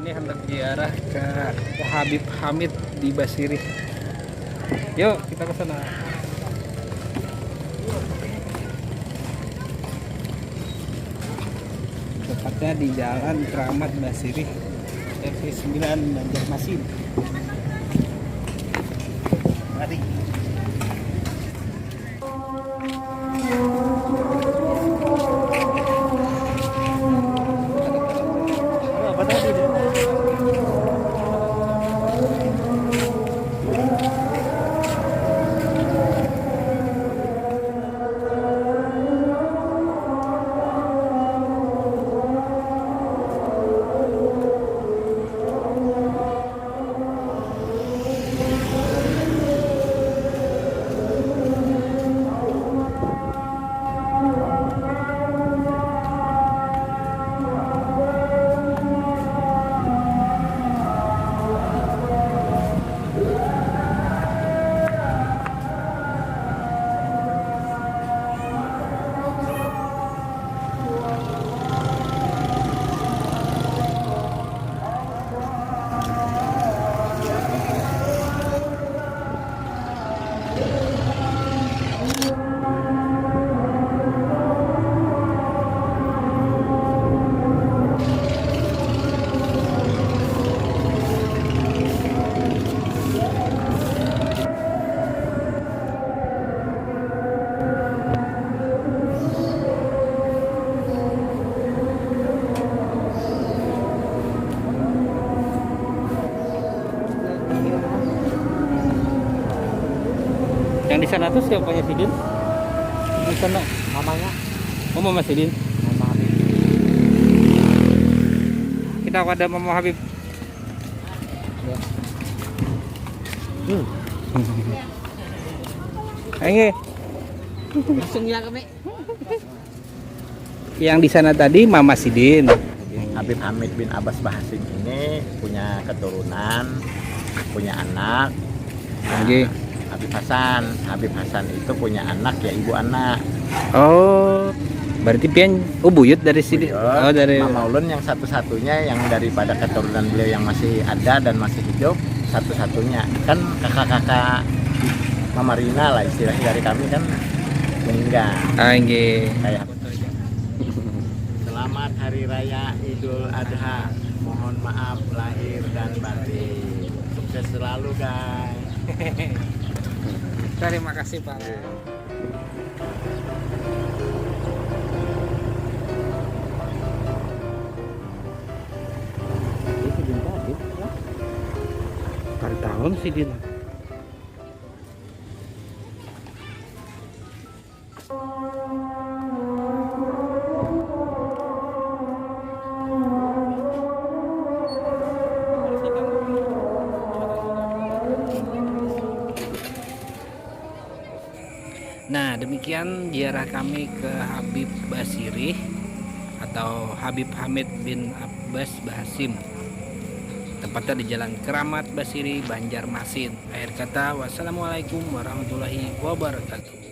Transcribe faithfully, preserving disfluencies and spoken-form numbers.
Ini hendak diarah ke Habib Hamid di Basirih. Yuk, kita ke sana. Tepatnya di Jalan Keramat Basirih, R T sembilan, Banjarmasin. Mari. Yang di sana tuh siapanya Sidin? Di sana. Mamanya. Oh, Mama Sidin. Mama Habib. Kita pada Mama Habib. Ya. Hmm. Ayo. Langsung ya kami. Yang di sana tadi Mama Sidin. Habib Hamid bin Abbas Bahasim ini punya keturunan, punya anak. Oke. Habib Hasan, Habib Hasan itu punya anak ya ibu anak. Oh, berarti pian, oh, buyut dari sini. Buyut. Oh, dari Mama Ulun yang satu-satunya yang daripada keturunan beliau yang masih ada dan masih hidup, satu-satunya. Kan kakak-kakak Mama Rina lah istilahnya dari kami kan meninggal. Ah, nggih. Kayak Selamat Hari Raya Idul Adha. Mohon maaf lahir dan batin. Sukses selalu, guys. Terima kasih, Pak. Ini sidin tadi, lah. Kada tahu sidin. Nah, demikian ziarah kami ke Habib Basirih atau Habib Hamid bin Abbas Bahasim. Tepatnya di Jalan Keramat Basirih, Banjarmasin. Akhir kata, wassalamualaikum warahmatullahi wabarakatuh.